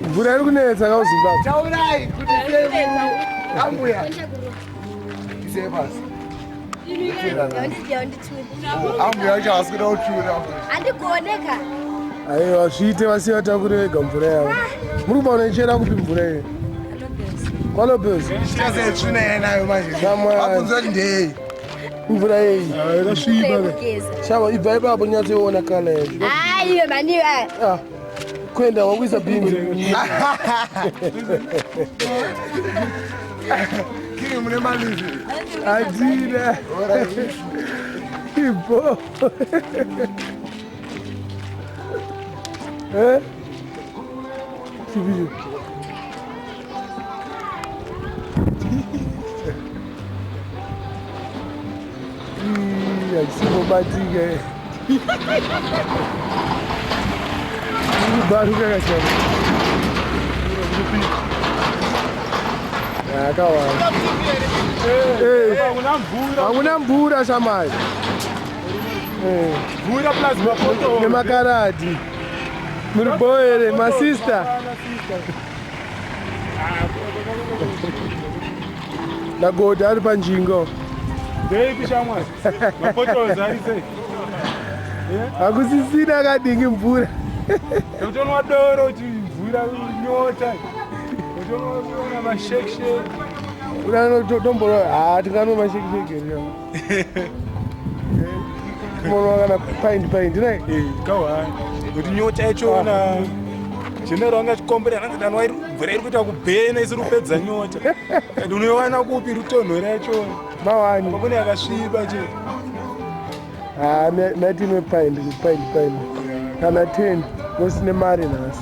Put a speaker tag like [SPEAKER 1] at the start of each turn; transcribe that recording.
[SPEAKER 1] Mvura iri kunetsa ka kuZimbabwe.
[SPEAKER 2] Taurai kuti ambuya. Isei pasi. Ambuya vacho havasi kuda kutura.
[SPEAKER 3] Handigoneka.
[SPEAKER 1] Aiwa zviite vasiya vatakure vega mvura yavo. Muri kubaona ichiera kupi mvura iyi? KwaLopez.
[SPEAKER 2] Chase tsvina yenayo manje. Vakunzwa kuti ndeyei.
[SPEAKER 1] Mvura yeyi.
[SPEAKER 3] Yakasviba.
[SPEAKER 1] Shava ibva ipapo nyatsoiona kala yacho.
[SPEAKER 3] Ah, iwe mani iwe.
[SPEAKER 1] Ah. Kuenda wakuisa bhinzi.
[SPEAKER 2] Kiri mune malizi.
[SPEAKER 1] Adina. Ibo. Eh? Chibiyo. Hachisingobatike. Kubaruka kachana. Akawanda. Hakuna mvura shamai.
[SPEAKER 4] Mvura plus mapoto.
[SPEAKER 1] Nemakaradi. Muri bho here masista? Nagodha ari panjingo.
[SPEAKER 4] Ndeipi shamwari? Mapotos ari sei?
[SPEAKER 1] Hakusisina akadingi mvura.
[SPEAKER 4] Utonwa doro kuti mvura nyota. Utonwa mashekshek.
[SPEAKER 1] Unotomboro ha tinganwa mashekshek here. Monwa kana pint pint ne?
[SPEAKER 4] Eh, kawani. Kuti nyota yachona. General wanga achikombera ananzi danwa mvura iri kuita kubhena isiri kupedza nyota. And unoiwana kupi rutonhora yachona?
[SPEAKER 1] Mawani.
[SPEAKER 4] Pamwe yakasviba chete.
[SPEAKER 1] Ha natinwe pint pint pint. Kana 10 ngosine mari nhasi.